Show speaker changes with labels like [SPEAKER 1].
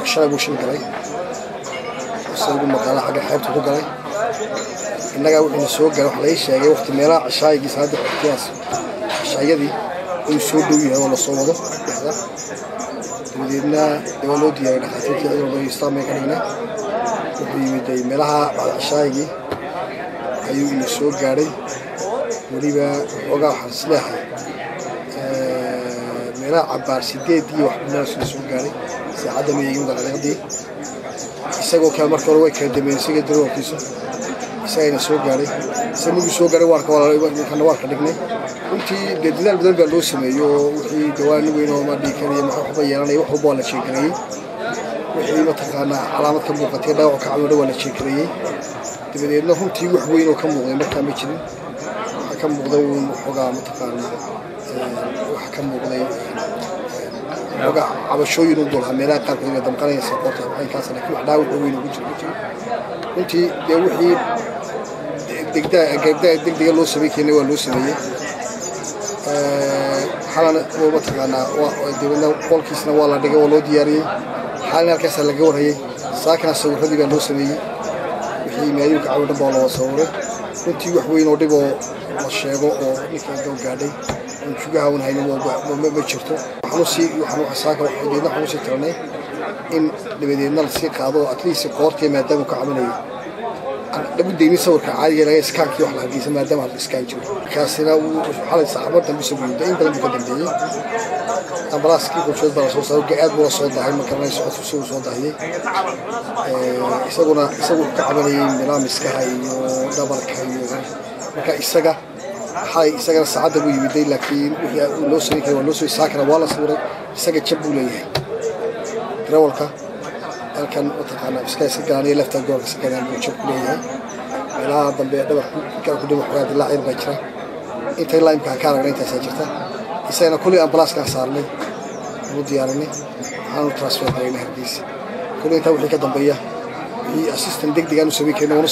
[SPEAKER 1] Shalay buu shil galay, isagu maqaala xagga xeebta ku galay. Innagaa wuxuuna soo galay wax laga sheegay waqti meelaha cishaayigii salaada waqtiyaas cishaayadii inuu soo dhow yahay oo lasoo wado dhexda. Dabadeedna dee waa loo diyaariyay dhakhaatiirtii, cid walba istaan bay ka dhignay. Wuxuu yimid meelaha bacda cishaayigii ayuu ina soo gaadhay. Weliba waxoogaa waxaan isleehay meelaha cabaar 8 iyo wax meelaas soo gaadhay, saacadda ma eegin daqiiqadii. Isagoo kale marka hore way kala dambeeyeen isaga darawalkiisu, isagayna soo gaadhay. Isaga markuu soo gaadhay waarka kana waarka dhignay. Runtii dee dadaal badan baa loo sameeyey oo wixii dawaani weyn oo ma dhihi karayo maxaa waxba yeelanaya, wax walba waa la jeegareeyey. Wixii mataqaanaa calaamad ka muuqatay, dhaawac ka caawina, waa la jeegareeyey. Dabadeedna runtii wax weyn oo ka muuqday markaa ma jirin. Waxa ka muuqday uun waxoogaa mataqaanaa, waxa ka muuqday waxoogaa cabashooyin u lahaa meelaha qaarkood inay damqanaysa qoorta waxay kaas, laakiin wax dhaawac oo weyn ugu jiro ma jiro. Runtii dee wixii degdaa degdega loo sameyn keenay waa loo sameeyey. Xalana mataqaanaa dabeedna qolkiisna waa la dhigay, waa loo diyaariyey. Xalina halkaasaa laga warhayay. Saakana sawiradii baa loo sameeyey, wixii maayuulka cawi dhan baa loo sawiray. Runtii wax weyn oo dhib oo la sheego oo ninka doo gaadhay oon jugaha un haynin ma jirto. Waxaan usii waxaan saaka dabeedna waxaan usii talanay in dabadeedna lasii qaado at least qoortii, maadaama uu ka cabanayo lagu deynin sawirka caadiga laga iskaankii wax la hargeysa, maadaama hal iskaan jiro. Kaasina xalay saxaabad dambe isagu yimid, in badan buu ka dambeeyey. Ambalaaskii qulshood baa lasoo saaray, aad buu la soo daahay, ma garanay socodku si uu soo daahiyey. Isaguna isagu ka cabanayay meelaha miskaha iyo dhabarka iyo marka isaga xalay isagana saacadda buu yimiday, laakiin wixii loo samayn karay waa loo soo. Saakana waa la sawiray. Isaga jab buu leeyahay darawalka, halkan mataqaanaa miskaha iska galaan iyo lafta goolka iska galaan buu jab ku leeyahay. Meelaha dambe dhabarku ku dhimo xogaa dilaac yar baa jira. Intay laimkaan ka aragnay intaasaa jirta. Isagana kulley ambalaaskaan saarnay, anu diyaarinay, waxaanu transfer garaynay Hargeysa. Kulley intaa wixii ka dambeeya, wixii assistance degdeg aanu samayn karna waanu.